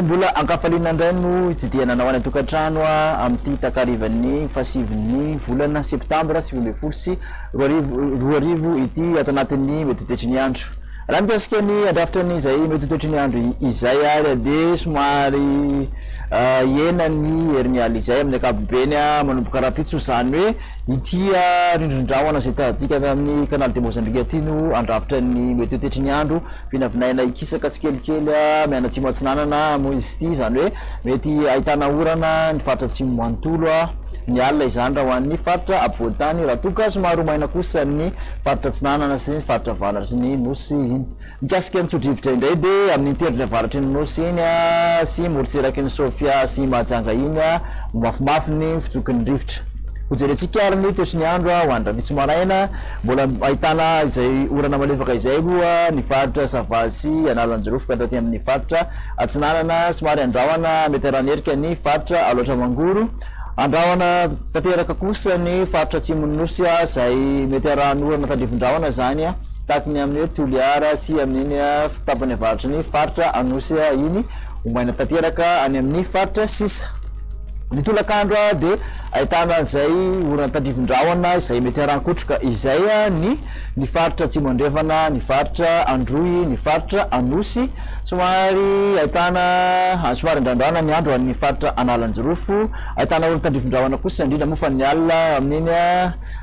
Mbola ankafaliana indray no hitsidihana anao any an-tokantrano amin'ity takarivan'ny fahasivin'ny volana septambra 2019 ity ato anatin'ny mety ho toetry ny andro. Raha mikasika ny handrafitra ny izay mety ho toetry ny andro izay ary dia somary hihena ny herin'ny ala izay amin'ny ankapobeny manomboka rahampitso, izany hoe ity rindrin-drahona izay tadika amin'ny Canal de Mozambique ity no handrafitra ny mety ho toetry ny andro. Vinavinaina hikisaka tsikelikely mianatsimo atsinanana moa izy ity, izany hoe mety ahitana orana ny faritra atsimo manontolo ny alina izany raha ho an'ny faritra afovoan-tany, raha toa ka somary ho maina kosa ny faritra atsinanana sy ny faritra avaratry ny Nosy iny. Mikasika ny tso-drivotra indray dia amin'iny tendrony avaratry ny Nosy iny sy morontsiraky ny Sofia sy Mahajanga iny ho mafimafy ny fitsoky ny rivotra. Hojerentsika ary ny toetry ny andro ho an'ny rahampitso maraina. Mbola ahitana izay orana malefaka izay aloha ny faritra Sava sy Analanjirofo ka hatraty amin'ny faritra Atsinanana. Somary andrahona mety arahan'erika ny faritra Alaotra Mangoro. Andrahona tanteraka kosa ny faritra Atsimon'ny Nosy izay mety arahan'orana tandrifin-drahona izany tahaky ny amin'ny hoe Toliara sy amin'iny tapany avaratry ny faritra Anosy iny. Ho maina tanteraka any amin'ny faritra sisa. Ny tolakandro dia ahitana an'izay orana tandrifin-drahona izay mety haran-kotroka izay ny ny faritra Atsimo Andrefana, ny faritra Androy, ny faritra Anosy. Somary ahitana somary andrandrana ny andro any faritra Analanjirofo. Ahitana orana tandrifin-drahona kosa indrindra moa fa ny alina amin'iny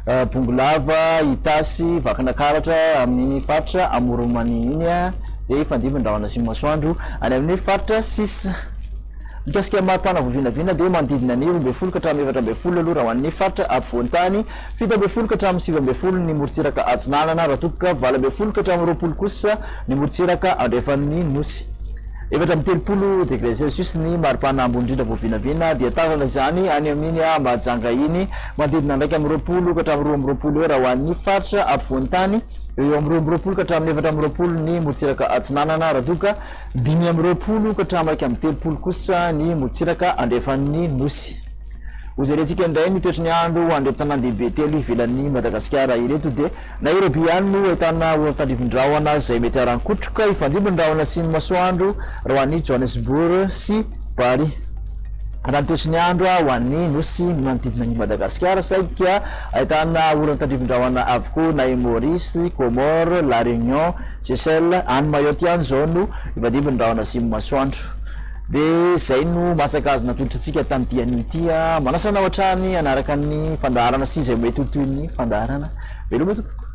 Bongolava, Itasy, Vakinakaratra amin'iny faritra Amoron'i Mania iny dia hifandimby ny rahona sy ny masoandro any amin'ny faritra sisa. Mikasika ny maripana vao vinavina dia manodidina ny 12 ka hatramin'ny 14 aloha raha ho an'ny faritra afovoan-tany, 17 ka hatramin'ny 19 ny morontsiraka atsinanana raha toa ka 18 ka hatramin'ny 20 kosa ny morontsiraka andrefan'ny Nosy. 34 degré celsius ny maripana ambony indrindra vao vinavina dia tazana izany any amin'iny Mahajanga iny, manodidina ny 21 ka hatramin'ny 22 eo raha ho an'ny faritra afovoan-tany, eo eo amin'ny 22 ka hatramin'ny 24 ny morontsiraka atsinanana raha toa ka 25 ka hatramin'ny 31 kosa ny morontsiraka andrefan'ny Nosy. Hojerentsika indray ny toetry ny andro ho an'ireto tanàn-dehibe telo ivelan'i Madagasikara ireto dia Nairobi ihany no ahitana oran-tandrifin-drahona izay mety haran-kotroka hifandimby ny rahona sy ny masoandro raha ho an'i Johannesburg sy Paris. Raha ny toetry ny andro ho an'ny Nosy manodidina an'i Madagasikara saika ahitana oran-tandrifin-drahona avokoa na i Maurice, Comores, La Réunion, Seychelles, any Mayotte ihany izao no hifandimby ny rahona sy ny masoandro. Dia izay no masaka azo natolotra antsika tamin'ity anio ity. Manasa anao hatrany hanaraka ny fandaharana sy izay mety ho tohin'ny fandaharana. Veloma tompoko.